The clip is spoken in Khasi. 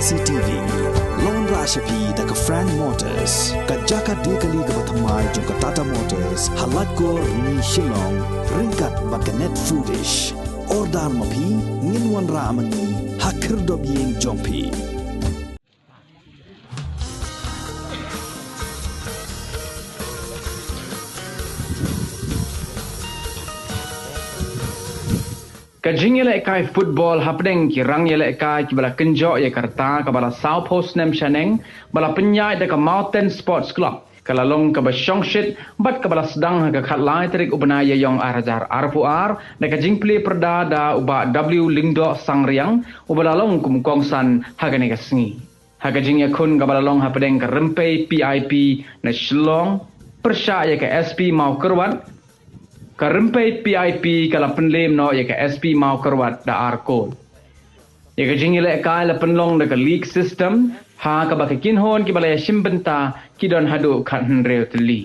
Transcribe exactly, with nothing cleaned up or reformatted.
C T V. Long ra sha phi da ka Frank Motors, ka jaka die kali kaba thymmai jong ka Tata Motors, ha Laitkor, Rni, Shillong, ryngkat bad ka Net Foodish. Order ma phi, ngin wanrah ma ngi ha khyrdop ïing jong phi. Ka jingïalehkai football hapdeng ki rangïalehkai kiba la kynjoh ïa ka rta kaba la sawphew snem shaneng, ba la pynïaid da ka Mawten Sports Club, ka la long kaba shongshit bad kaba la sdang ha ka khatlai tarik u bnai Ïaïong ar hajar arphew ar da ka jingplie pyrda da u Bah W Lyngdoh Sangriang, uba la long kum u kongsan ha kane ka sngi. Ha ka jingïakhun kaba la long hapdeng ka Rympei P I P na Shillong pyrshah ïa ka S P Mawkyrwat, ka Rympei P I P ka la pynlem noh ïa ka S P Mawkyrwat da ar kol. Ïa ka jingïalehkai la pynlong da ka league system, ha kaba ki kynhun kiba la ïashim bynta ki don haduh khathynriew tylli.